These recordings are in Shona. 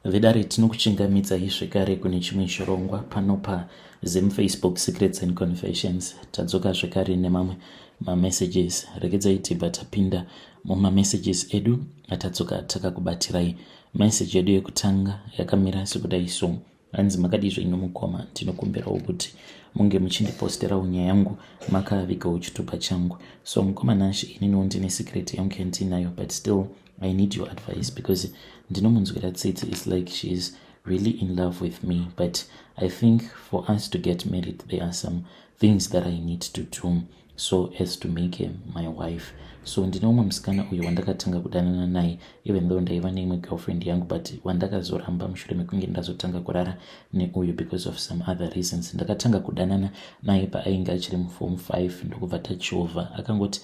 Vedare, tinokuchingamidzai zvekare kune chimwe chirongwa pano paZim Facebook Secrets and Confessions. Tadzoka zvekare nemamwe mamessages. Regedzai tibva tapinda mumamessages edu atadzoka takakubatirai. Message yedu yekutanga yakamira sekudai so. Hanzi, "Makadii zvenyu mukoma? Ndinokumbirawo kuti munge muchindiposterawo nyaya yangu makavigawo chitupa changu. So mukoma Nash, ininiwo ndine secret yangu yandinayo, but still I need your advice because ndinomunzwira tsitsi. It's like she is really in love with me, but I think for us to get married, there are some things that I need to do so as to make her my wife. So ndine umwe musikana uyu wandakatanga kudanana naye, even though ndaiva neimwe girlfriend yangu, but wandakazoramba mushure mekunge ndazotanga kurara neuyu because of some other reasons. Ndakatanga kudanana naye paainge achiri muform 5, ndokubva tachovha. Akangoti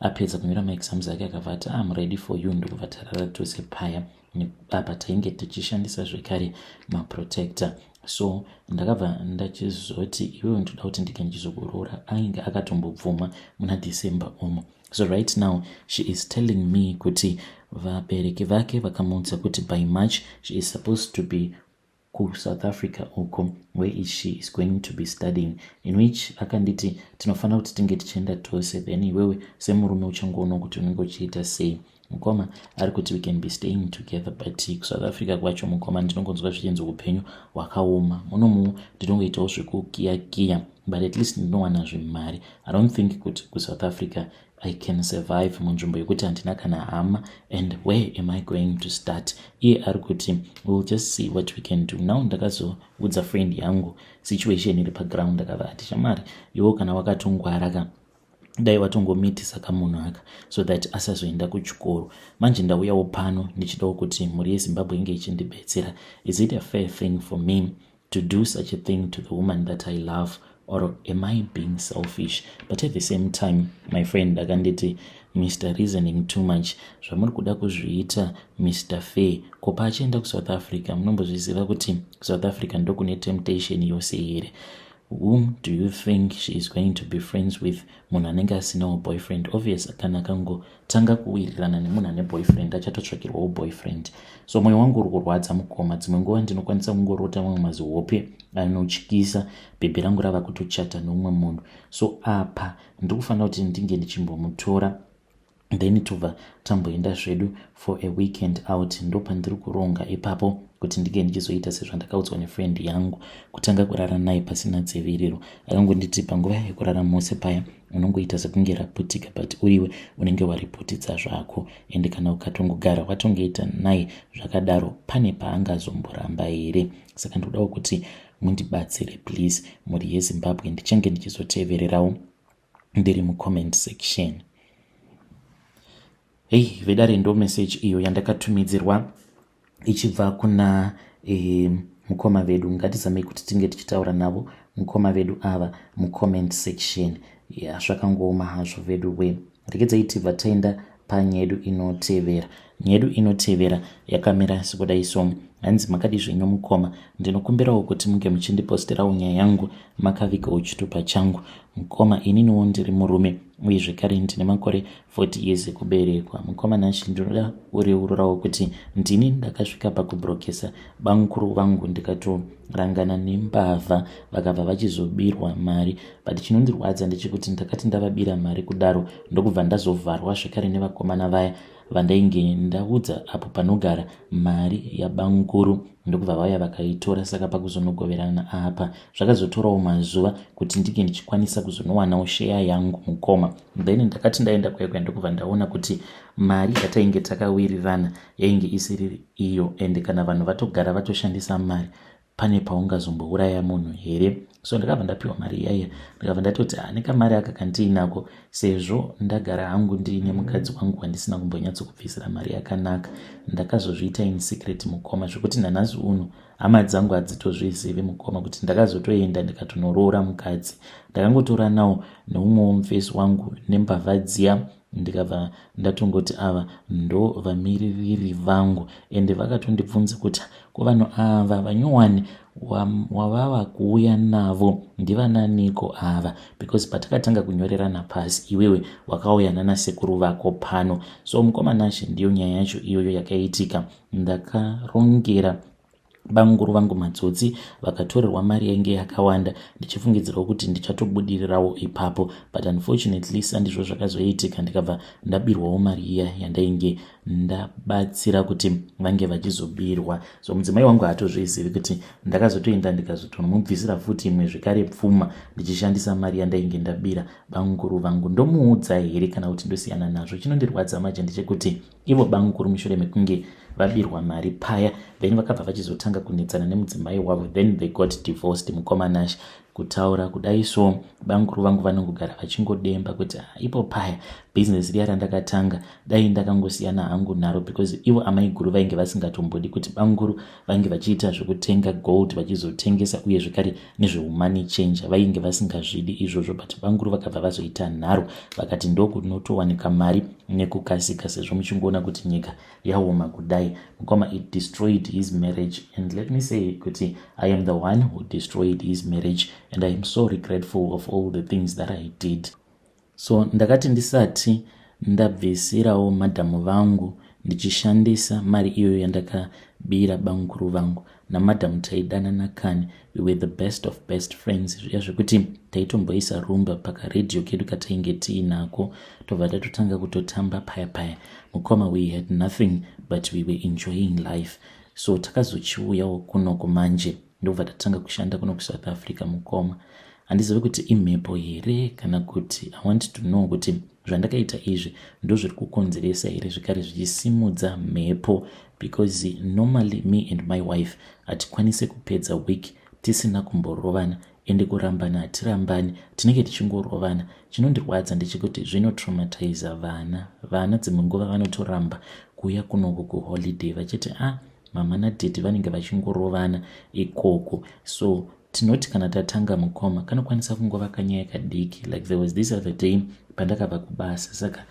apedza kunyora maexams ake, akabva ati, 'Am ready for you.' Ndokubva tarara tose paya. Apa tainge tichishandisa zvekare maprotector. So ndakabva ndachizoti, 'Iwewe, ndoda kuti ndinge ndichizokuroora.' Ainge akatombobvuma muna December umo. So right now she is telling me kuti vabereki vake vakamuudza kuti by March she is supposed to be kuSouth Africa uko, where she is going to be studying, in which akanditi tinofanira kuti tinge tichienda tose. Then iwewe semurume uchangoonawo kuti unenge uchiita sei. Mukoma, ari kuti we can be staying together, but kuSouth Africa kwacho, mukoma, ndinongonzwa zvichinzi upenyu hwakaoma. Munomu ndinongoitawo zvekukiyakiya, but at least ndinowana zvemari. I don't think kuti kuSouth Africa I can survive munzvimbo yekuti handina kana hama, and where am I going to start? Iye ari kuti we'll just see what we can do now. Ndakazoudza friend yangu situation iri paground. Akava ati, 'Shamari, iwo kana wakatongwara ka, dai watongomitisa kamunhu aka so that asazoenda kuchikoro. Manje ndauyawo pano ndichidawo kuti mhuri yeZimbabwe inge ichindibetsera. Is it a fair thing for me to do such a thing to the woman that I love, or am I being selfish?' But at the same time, my friend akanditi, 'Mr Reasoning too much, zvamuri kuda kuzviita Mr Fair. Ko paachienda kuSouth Africa, munombozviziva kuti South Africa ndokune temptation yose here? Whom do you think she is going to be friends with? Munhu anenge asinawo boyfriend? Obvious, kana akangotanga kuwirirana nemunhu ane boyfriend, achatotsvakirwawo boyfriend. So mwoyo wangu uri kurwadza, mukoma. Dzimwe nguva ndinokwanisa kungorota mamwe mazihope anotyisa, bhebhi rangu rava kutochata neumwe munhu. So apa ndiri kufanira kuti ndinge ndichimbomutora, then tobva tamboenda zvedu for a weekend out. Ndo pandiri kuronga ipapo kuti ndinge ndichizoita sezvandakaudzwa nefriend yangu, kutanga kurara naye pasina dziviriro. Akangonditi panguva yekurara mose paya, unongoita sekunge raputika, but uriwe unenge wariputidza zvako. Ende kana ukatongogara watongoita naye zvakadaro, pane paangazomboramba here? Saka ndodawo kuti mundibatsire please, mhuri yeZimbabwe. Ndichange ndichizotevererawo ndiri mucomment section.' Hei vedare, ndo message iyo yandakatumidzirwa ichibva kuna mukoma vedu. Ngatizamei kuti tinge tichitaura navo mukoma vedu ava mucomment section. Ya, zvakangooma hazvo vedu we. Regedzai tibva taenda panyedu inotevera. Nyedu inotevera yakamira sekudai so. Hanzi, 'Makadi zvenyu mukoma? Ndinokumbirawo kuti munge muchindiposterawo nyaya yangu makavigawo chitupa changu. Mukoma, ininiwo ndiri murume uye zvekare ndine makore 40 years ekuberekwa. Mukoma Nashi, ndinoda kureururawo kuti ndini ndakasvika pakubrokesa bamukuru vangu, ndikatorangana nembavha, vakabva vachizobirwa mari. But chinondirwadza ndechekuti ndakati ndavabira mari kudaro, ndokubva ndazovharwa zvekare nevakomana vaya vandainge ndaudza apo panogara mari yabamukuru, ndokubva vauya vakaitora. Saka pakuzonogoverana apa, zvakazotorawo mazuva kuti ndinge ndichikwanisa kuzonowanawo sheya yangu, mukoma. Then ndakati ndaenda kwekwe, ndokubva ndaona kuti mari yatainge takawirirana yainge isiri iyo. Ende kana vanhu vatogara vatoshandisa mari, pane paungazombouraya munhu here? So ndakabva ndapiwa mari iyaiya, ndakabva ndatoti ane kamari aka kandiinako, sezvo ndagara hangu ndiine mukadzi wangu wandisina kumbonyatsokubvisira mari yakanaka. Ndakazozviita in secret, mukoma, zvekuti nanhasi uno hama dzangu hadzitozvizivi, mukoma, kuti ndakazotoenda ndikatonoroora mukadzi. Ndakangotora nawo neumwewo mufesi wangu nembavha dziya, ndikabva ndatongoti ava ndo vamiririri vangu. Ende vakatondibvunza kuti, kuvanhu ava vanyowani wavava kuuya navo ndivananiko ava? Because patakatanga kunyorerana pasi, iwewe wakauya nanasekuru vako pano. So mukoma Nashe, ndiyo nyaya yacho iyoyo yakaitika. Ndakarongera Bamukuru vangu matsotsi vakatorerwa mari yainge yakawanda ndichifungidzirawo kuti ndichatobudirirawo ipapo, but unfortunately sandizvo zvakazoitika, ndikabva ndabirwawo mari iya yandainge ndabatsira kuti vange vachizobirwa. So mudzimai wangu haatozvizivi kuti ndakazotoenda ndikazotonomubvisira futi imwe zvekare pfuma ndichishandisa mari yandainge ndabira bamukuru vangu. Ndomuudza here kana kuti ndosiyana nazvo? Chinondirwadza manje ndechekuti ivo bamukuru mushure mekunge vabirwa mari paya, then vakabva vachizotanga kunetsana nemudzimai wavo, then they got divorced. Mukoma Nash, kutaura kudai so, bamukuru vangu vanongogara vachingodemba kuti, "Ah, ipo paya bhizinesi riya randakatanga dai ndakangosiyana hangu naro," because ivo amai guru vainge vasingatombodi kuti bamukuru vange vachiita zvekutenga gold vachizotengesa, uye zvekare nezvehumoney changer vainge vasingazvidi izvozvo. But bamukuru vakabva vazoita nharo, vakati ndokunotowanika mari nekukasika, sezvo muchingoona kuti nyika yaoma kudai. Mukoma, it destroyed his marriage, and let me say kuti I am the one who destroyed his marriage and I am so regretful of all the things that I did. So ndakati ndisati ndabvisirawo madhamu vangu ndichishandisa mari iyoyo yandakabira bamukuru vangu. Namadhamu taidanana kani, we were the best of best friends, zviya zvekuti taitomboisa rumba pakaredhiyo kedu katainge tiinako, tobva tatotanga kutotamba paya paya. Mukoma, we had nothing but we were enjoying life. So takazochiuyawo kunoko manje, ndobva tatanga kushanda kuno kuSouth Africa. Mukoma, handizivi kuti imhepo here kana kuti I want to know kuti zvandakaita izvi ndo zviri kukonzeresa here zvekare zvichisimudza mhepo, because normally me and my wife hatikwanisi kupedza week tisina kumborovana, ende kurambana hatirambani, tinenge tichingorovana. Chinondirwadza ndechekuti zvinotraumatiza vana. Vana dzimwe nguva vanotoramba kuuya kunoko kuholiday vachiti, "A ah, mama nadaddy vanenge vachingorovana ikoko." So tinoti kana tatanga, mukoma, kanokwanisa kungova kanyaya kadiki. Like there was this other day pandakabva kubasa, saka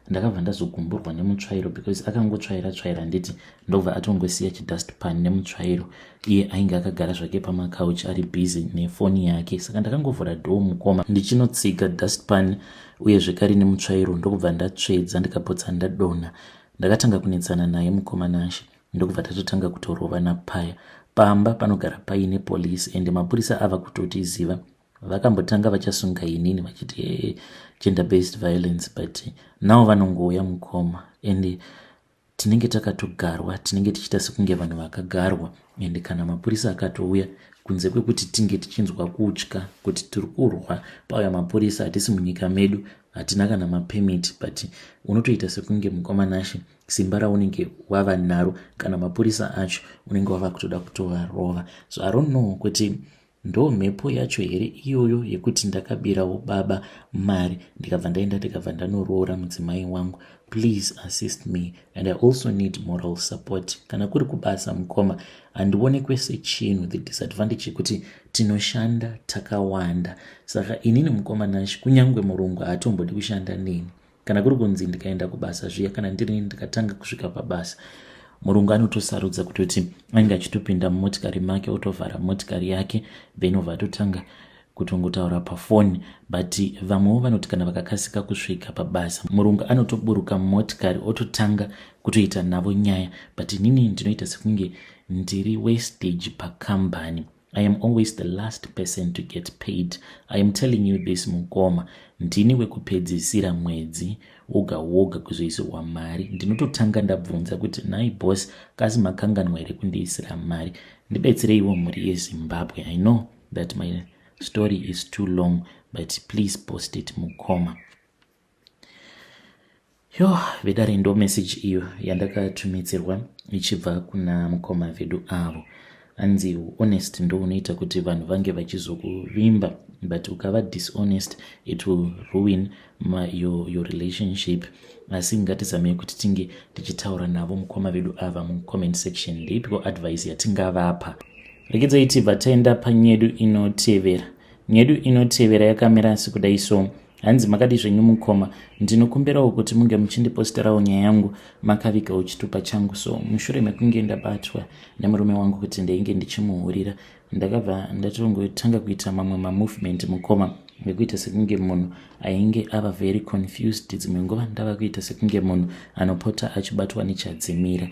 ndakabva ndazogumburwa nemutsvairo because akangotsvaira tsvaira, nditi ndobva atongosiya chidustpan nemutsvairo. Iye ainge akagara zvake pamakauchi ari busy nefoni yake. Saka ndakangovhura door, mukoma, ndichinotsiga dustpan uye zvekare nemutsvairo, ndokubva ndatsvedza, ndikapotsa ndadonha. Ndakatanga kunetsana naye, mukoma Nashe, ndokubva tatotanga kutorovana paya. Pamba panogara paine polisi, ende mapurisa ava kutotiziva. Vakambotanga vachasunga inini vachiti gender based violence, but now vanongouya, mukoma, ende tinenge takatogarwa, tinenge tichiita sekunge vanhu vakagarwa. Ende kana mapurisa akatouya, kunze kwekuti tinge tichinzwa kutya kuti tiri kurwa, pauya mapurisa, hatisi munyika medu, hatina kana mapermit, but unotoita sekunge, mukoma Nashe, simba raunenge wava naro kana mapurisa acho unenge wava kutoda kutovarova. So I don't know kuti ndo mhepo yacho here iyoyo yekuti ndakabirawo baba mari, ndikabva ndaenda, ndikabva ndanoroora mudzimai wangu. Please assist me and I also need moral support. Kana kuri kubasa, mukoma, handionekwe sechinhu. The disadvantage yekuti tinoshanda takawanda, saka inini, mukoma Nashi, kunyange murungu haatombodi kushanda neni. Kana kuri kunzi ndikaenda kubasa zviya, kana ndirini ndikatanga kusvika pabasa, murungu anotosarudza kutoti ange achitopinda mumotikari make, otovhara motikari yake, then obva atotanga kutongotaura pafoni. But vamwewo vanoti kana vakakasika kusvika pabasa, murungu anotoburuka mumotikari ototanga kutoita navo nyaya. But inini ndinoita sekunge ndiri wastage pakambani. I am always the last person to get paid. I am telling you this, mukoma, ndini wekupedzisira mwedzi woga woga kuzoisirwa mari. Ndinototanga ndabvunza kuti, "Nhai boss, kasi makanganwa here kundiisira mari?" Ndibetsereiwo, mhuri yeZimbabwe. I know that my story is too long, but please post it, mukoma. Yo, vedare, ndo message iyo yandakatumidzirwa ichibva kuna mukoma vedu avo. Anzi honest ndo unoita kuti vanhu vange vachizokuvimba, but ukava dishonest it will ruin your relationship. Asi ngatizamei kuti tinge tichitaura navo mukoma vedu ava mucomment section. Ndeipiko advice yatingavapa? Regedzai tibva taenda panyedu inotevera. Nyedu inotevera yakamira sekudai so. Hanzi, "Makadi zvenyu mukoma? Ndinokumbirawo kuti munge muchindiposterawo nyaya yangu makavigawo chitupa changu. So mushure mekunge ndabatwa nemurume wangu kuti ndainge ndichimuhurira, ndakabva ndatongotanga kuita mamwe mamovement, mukoma, ekuita sekunge munhu ainge ava very confused. Dzimwe nguva ndava kuita sekunge munhu anopota achibatwa nechadzimira.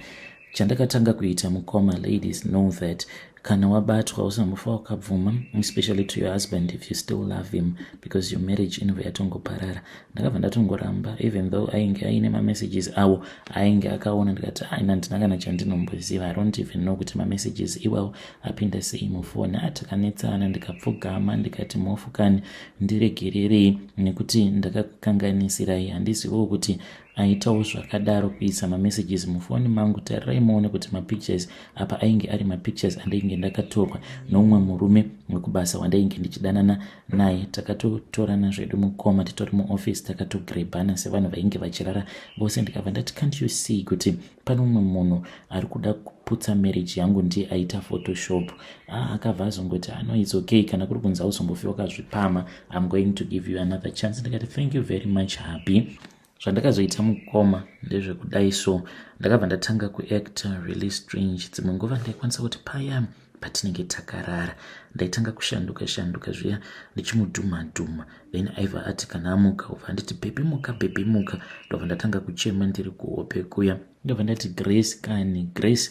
Chandakatanga kuita mukoma, ladies know that kana wabatwa usambofa wakabvuma, especially to your husband if you still love him, because your marriage inobva yatongoparara. Ndakabva ndatongoramba, even though ainge aine mamessages awo ainge akaona. Ndikati, "Aina, ndina kana chandinomboziva. I don't even know kuti mamessages iwawo apinda sei mufoni." Atakanetsana, ndikapfugama, ndikati, "Mhofu kani, ndiregererei nekuti ndakakukanganisirai. Handiziviwo kuti aitawo zvakadaro kuisa mamessages mufoni mangu. Tarirai muone kuti mapictures apa ainge ari mapictures andainge ndakatorwa noumwe murume wekubasa wandainge ndichidanana naye. Takatotorana zvedu mukoma, titori muoffice, takatogrebhana sevanhu vainge vachirara vose." Ndikabva ndati, "Can't you see kuti pane umwe munhu ari kuda kuputsa marriage yangu? Ndiye aita Photoshop." Ah, akabva azongoti, "Ano, ah, it's okay. Kana kuri kunzi hauzombofi wakazvipama, I'm going to give you another chance." Ndikati, "Thank you very much, hubby." Zvandakazoita mukoma ndezvekudai. So ndakabva ndatanga kuacta really strange. Dzimwe nguva ndaikwanisa kuti paya patinenge takarara, ndaitanga kushanduka shanduka zviya, ndichimudhuma dhuma. Then aibva ati kana amuka, ubva anditi, "Baby, muka, baby, muka." Ndobva ndatanga kuchema ndiri kuhope kuya. Ndobva ndati, "Grace kani, Grace."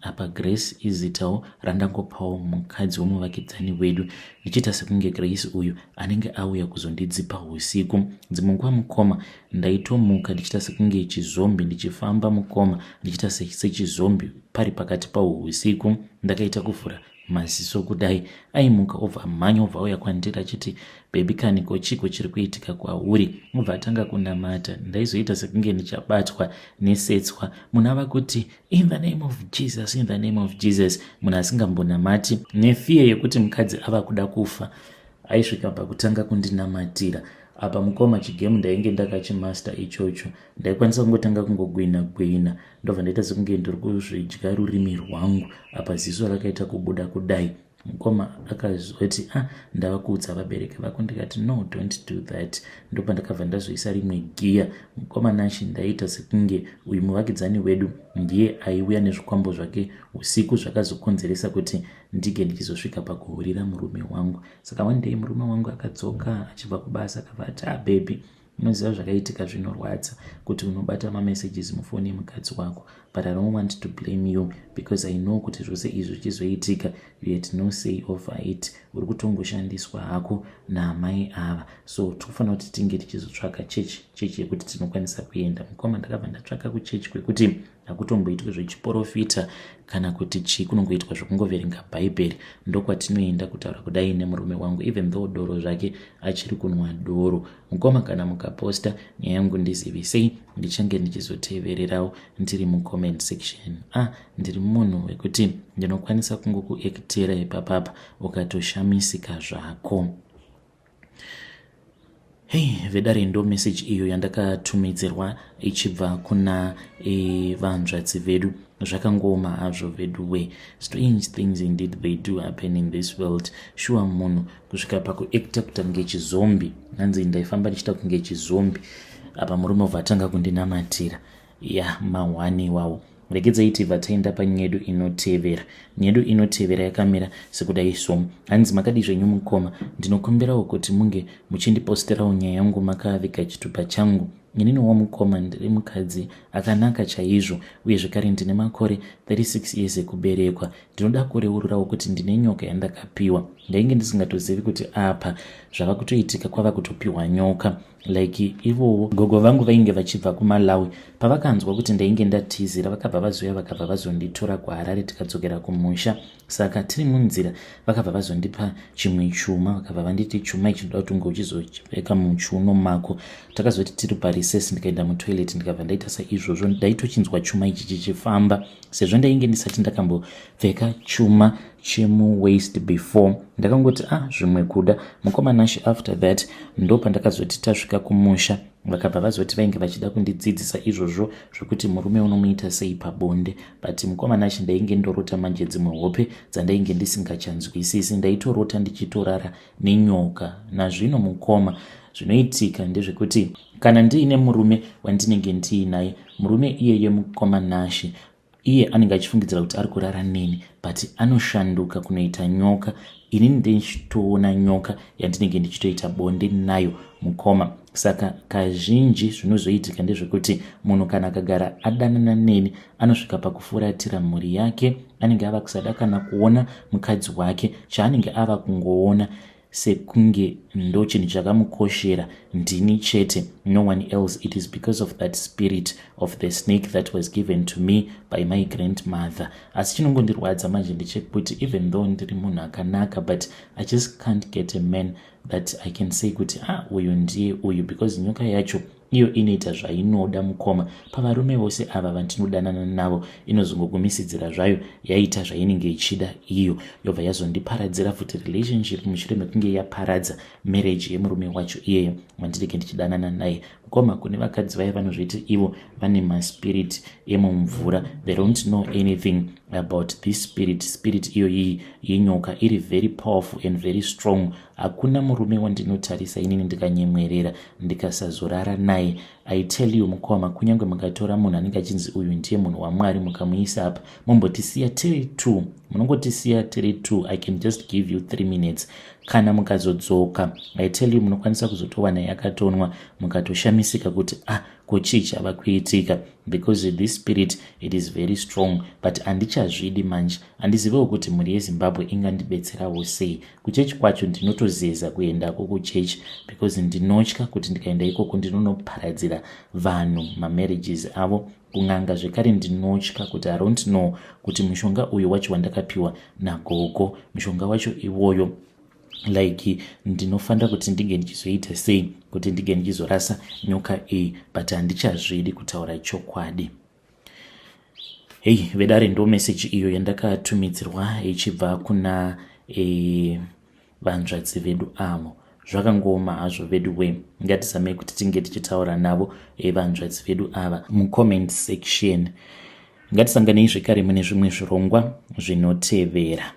Apa Grace izitawo randangopawo mukadzi wemuvakidzani wedu, ndichiita sekunge Grace uyu anenge auya kuzondidzipa usiku. Dzimwe nguva mukoma, ndaitomuka ndichiita sekunge chizombi, ndichifamba mukoma, ndichiita sechizombi pari pakati pauhu usiku. Ndakaita kuvhura maziso kudai, aimuka, obva mhanya, obva auya kwandiri achiti, "Baby kani, ko chiko chiri kuitika kwauri?" Obva atanga kunamata. Ndaizoita sekunge ndichabatwa nesetswa. Munhu ava kuti, "In the name of Jesus, in the name of Jesus." Munhu asingambonamati, nefear yekuti mukadzi ava kuda kufa, aisvika pakutanga kundinamatira. Apa mukoma, chigame ndainge ndakachimaster ichocho. Ndaikwanisa kungotanga kungogwina gwina, ndobva ndaita sekunge ndiri kuzvidya rurimi rwangu, apa ziso rakaita kubuda kudai. Mukoma, akazoti, "Ah, ndava kuudza vabereki vako." Ndikati, "No, don't do that." Ndopa ndakabva ndazoisa rimwe giya mukoma Nashi. Ndaita sekunge uyu muvakidzani wedu ndiye aiuya nezvikwambo zvake usiku, zvakazokonzeresa kuti ndige ndichizosvika pakuhurira murume wangu. Saka one day murume wangu akadzoka achibva kubasa, akabva ati, "Ah, baby, unoziva zvakaitika? Zvinorwadza kuti unobata mamessages mufoni yemukadzi wako, but I don't want to blame you because I know kuti zvose izvi zvichizoitika, you had no say over it. Uri kutongoshandiswa hako naamai ava. So tikufanira kuti tinge tichizotsvaka chechi, chechi yekuti tinokwanisa kuenda." Mukoma, ndakabva ndatsvaka kuchechi kwekuti hakutomboitwi zvechiprofita kana kuti chii, kunongoitwa zvekungoverenga Bhaibheri. Ndokwatinoenda kutaura kudai nemurume wangu, even though doro zvake achiri kunwa doro. Mukoma, kana mukaposta nyaya yangu, ndizivisei, ndichange ndichizotevererawo ndiri mucomment section. Ah, ndiri munhu wekuti ndinokwanisa kungokuactera ipapapa ukatoshamisika zvako. Hei vedare, ndo message iyo yandakatumidzirwa ichibva kuna vanzvadzi vedu. Zvakangoma hazvo vedu we. Strange things indeed, they do happen in this world. Sure, munhu kusvika pakuacta kuita kunge chizombi. Hanzi ndaifamba ndichiita kunge chizombi, apa murume ubva atanga kundinamatira. Ya, mahwani iwawo. Regedzai tibva taenda panyedu inotevera. Nyedu inotevera yakamira sekudai. So hanzi, "Makadi zvenyu mukoma? Ndinokumbirawo kuti munge muchindiposterawo nyaya yangu makaviga chitupa changu. Inini wamukoma, ndiri mukadzi akanaka chaizvo, uye zvekare ndine makore 36 years ekuberekwa. Ndinoda kureururawo kuti ndine nyoka yandakapiwa. Ndainge ndisingatozivi kuti apa zvava kutoitika, kwava kutopiwa nyoka like ivowo. Gogo vangu vainge vachibva kuMalawi. Pavakanzwa kuti ndainge ndatizira, vakabva vazouya, vakabva vazonditora kuHarare, tikadzokera kumusha. Saka tiri munzira, vakabva vazondipa chimwe chuma, vakabva vanditi, 'Chuma ichi ndoda kuti unge uchizopfeka muchiuno mako.' Takazoti tiri parecess, ndikaenda mutoilet, ndikabva ndaita saizvozvo. Ndaitochinzwa chuma ichi chichifamba, sezvo ndainge ndisati ndakambopfeka chuma chemuwaist before. Ndakangoti, 'Ah, zvimwe kuda.' Mukoma Nashi, after that ndo pandakazoti tasvika kumusha, vakabva vazoti vainge vachida kundidzidzisa izvozvo zvokuti murume unomuita sei pabonde. But mukoma Nashi, ndainge ndorota manje dzimwe hope dzandainge ndisingachanzwisisi. Ndaitorota ndichitorara nenyoka. Nazvino mukoma, zvinoitika ndezvekuti kana ndiine murume wandinenge ndiinaye, murume iyeye mukoma Nashi, Iye anenge achifungidzira kuti ari kurara neni, but anoshanduka kunoita nyoka. Inini ndichitoona nyoka yandinenge ndichitoita bonde nayo, mukoma. Saka kazhinji zvinozoitika ndezvekuti munhu kana akagara adanana neni, anosvika pakufuratira mhuri yake. Anenge ava kusada kana kuona mukadzi wake. Chaanenge ava kungoona sekunge ndo chinhu chakamukoshera ndini chete, no one else. It is because of that spirit of the snake that was given to me by my grandmother. Asi chinongondirwadza manje ndechekuti even though ndiri munhu akanaka, but I just can't get a man that I can say kuti, "Ah, uyu ndiye uyu," because nyoka yacho iyo inoita zvainoda, mukoma. Pavarume vose ava vandinodanana navo, inozongogumisidzira zvayo yaita zvainenge ichida iyo, yobva yazondiparadzira futi relationship mushure mekunge yaparadza marriage yemurume wacho iyeyo wandinenge ndichidanana naye. Mukoma, kune vakadzi vaya vanozviti ivo vane maspirit emumvura, they don't know anything about this spirit. Spirit iyoyi yenyoka iri very powerful and very strong. Hakuna murume wandinotarisa inini ndikanyemwerera ndikasazorara naye. I tell you, mukoma, kunyange mukatora munhu anenge achinzi uyu ndiye munhu waMwari, mukamuisa apa, mumbotisiya tiri two, munongotisiya tiri two, I can just give you 3 minutes. Kana mukazodzoka, I tell you, munokwanisa kuzotowana yakatonwa, mukatoshamisika kuti, "Ah, ko chii chava kuitika?" Because this spirit, it is very strong. But handichazvidi manje. Handizivewo kuti mhuri yeZimbabwe ingandibetserawo sei. Kuchechi kwacho ndinotozeza kuendako kuchechi because ndinotya kuti ndikaenda ikoko ndinonoparadzira vanhu mamarriages avo. Kun'anga zvekare ndinotya kuti I don't know kuti mushonga uyu wacho wandakapiwa nagogo, mushonga wacho iwoyo, like ndinofanira kuti ndinge ndichizoita sei kuti ndinge ndichizorasa nyoka iyi. But handichazvidi, kutaura chokwadi. Hei vedare, ndo meseji iyo yandakatumidzirwa ichibva kuna vanzvadzi vedu avo. Zvakangooma hazvo vedu we. Ngatizamei kuti tinge tichitaura navo vanzvadzi vedu ava mucomment section. Ngatisanganei zvekare mune zvimwe zvirongwa zvinotevera.